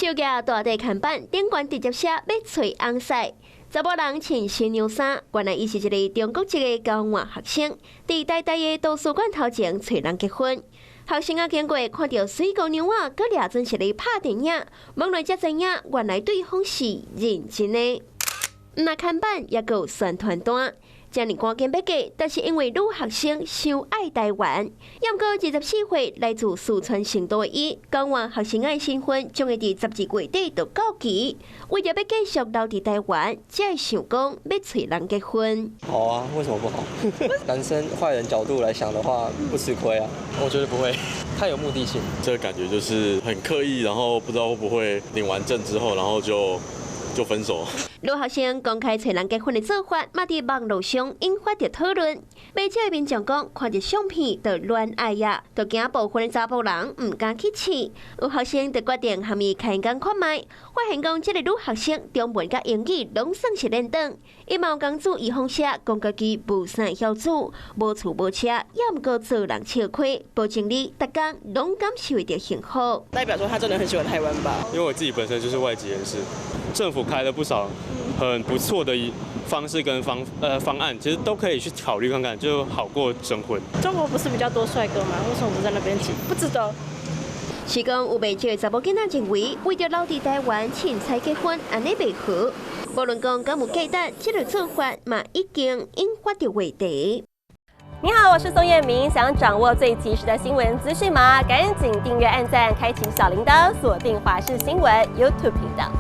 手舉大塊看板，頂懸直接寫欲揣翁婿。查某人穿新娘衫，原來伊是一个中國籍的交換學生，佇台大的圖書館頭前揣人結婚。學生仔經過看著媠姑娘仔，閣掠準是咧拍電影，問來才知影，原來對方是認真的。毋但看板，猶閣有宣傳單。遮爾趕緊欲嫁，但是因為女學生傷愛台灣。毋過24歲來自四川成都的伊，交換學生仔身份將會佇12月底就到期。為著欲繼續留佇台灣，才會想講欲揣人結婚。好啊，為什麼不好？男生壞人角度來想的話，不吃虧啊。我覺得不會，太有目的性。這個感覺就是很刻意，然後不知道會不會領完證之後，然後就分手。女學生公開揣人結婚的做法，嘛佇網路上引發著討論。袂少的民眾講，看著相片就戀愛啊，就驚部分的查埔人毋敢去試。有學生就決定和伊開講看覓，發現講這个女學生中文佮英語攏算是輪轉。伊嘛有共注預防寫，講家己無啥會曉煮，無厝無車，猶毋過做人笑虧，保證你逐工攏感受會著幸福。代表說他真的很喜歡台灣吧？因為我自己本身就是外籍人士，政府開了不少很不錯的方式跟方案，其實都可以去考慮看看，就好過徵婚。中國不是比較多帥哥嗎？為什麼不在那邊結？不知道。是講有袂少查某囡仔認為，為著留佇台灣凊彩結婚，按呢袂好。無論講敢有價值，這个做法嘛已經引發著話題。你好，我是宋燕明，想掌握最及時的新聞資訊嗎？趕緊訂閱、按讚、開啟小鈴鐺，鎖定華視新聞 YouTube 頻道。